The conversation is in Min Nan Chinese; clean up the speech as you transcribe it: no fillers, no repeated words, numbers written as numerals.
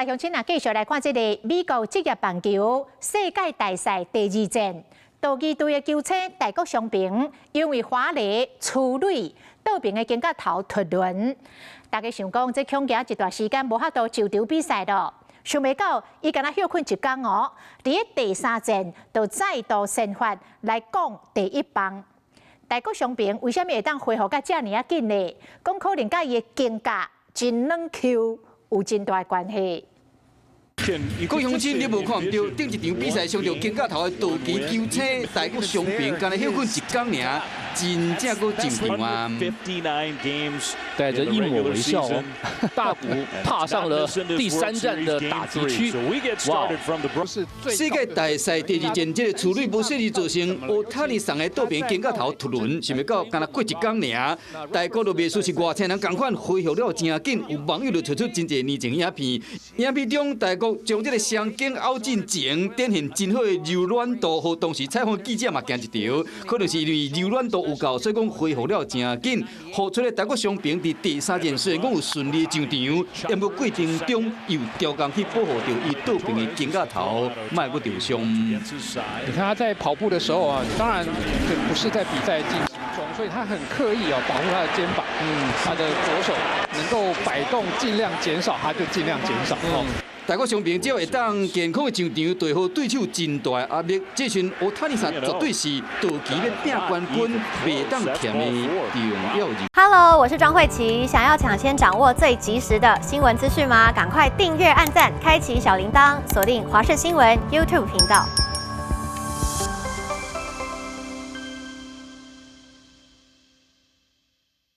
來鄉親啊，繼續來看這個美國職業棒球世界大賽第二戰，道奇隊的球星大谷翔平因為滑壘出壘，倒爿的肩胛頭脫輪。大家想講，這恐驚一段時間無法度上場比賽咯。想袂到，伊敢若歇睏一工哦，佇咧第三戰就再度先發來扛第一棒。大谷翔平為啥物會當恢復甲遮爾仔緊呢？講可能佮伊的肩胛真軟 Q 有真大關係。各位鄉親，你無看毋著，頂一場比賽傷著肩胛頭的道奇球星大谷翔平，敢若歇睏一工爾，真正閣上場啊！帶着一抹微笑哦，大谷踏上了第三戰的打擊區。哇！世界大賽第二戰，這個處理無細膩造成烏塔尼送的倒爿肩胛頭脫輪，想袂到敢若過一工爾，大谷就袂輸是外星人仝款恢復了真緊，有網友就揣出真濟年前影片，影片中大谷將這個雙肩拗進前，展現真好的柔軟度，予當時採訪記者嘛驚一跳，可能是因為柔軟度有夠，所以講恢復了真緊。予出來大谷翔平佇第三戰雖然講有順利上場，毋過過程中又調工去保護著伊倒爿的肩胛頭，莫閣受傷。你看他在跑步的時候啊，當然這不是在比賽進行中，所以他很刻意哦保護他的肩膀，他的左手能夠擺動，盡量減少，他就盡量減少。大谷翔平只要會當健康的上場，對予對手真大的壓力。這時烏塔尼薩絕對是道奇欲拼冠軍袂當欠的重要人。 Hello，我是莊慧琪，想要搶先掌握最及時的新聞資訊嗎？趕快訂閱、按讚、開啟小鈴鐺，鎖定華視新聞 YouTube 頻道。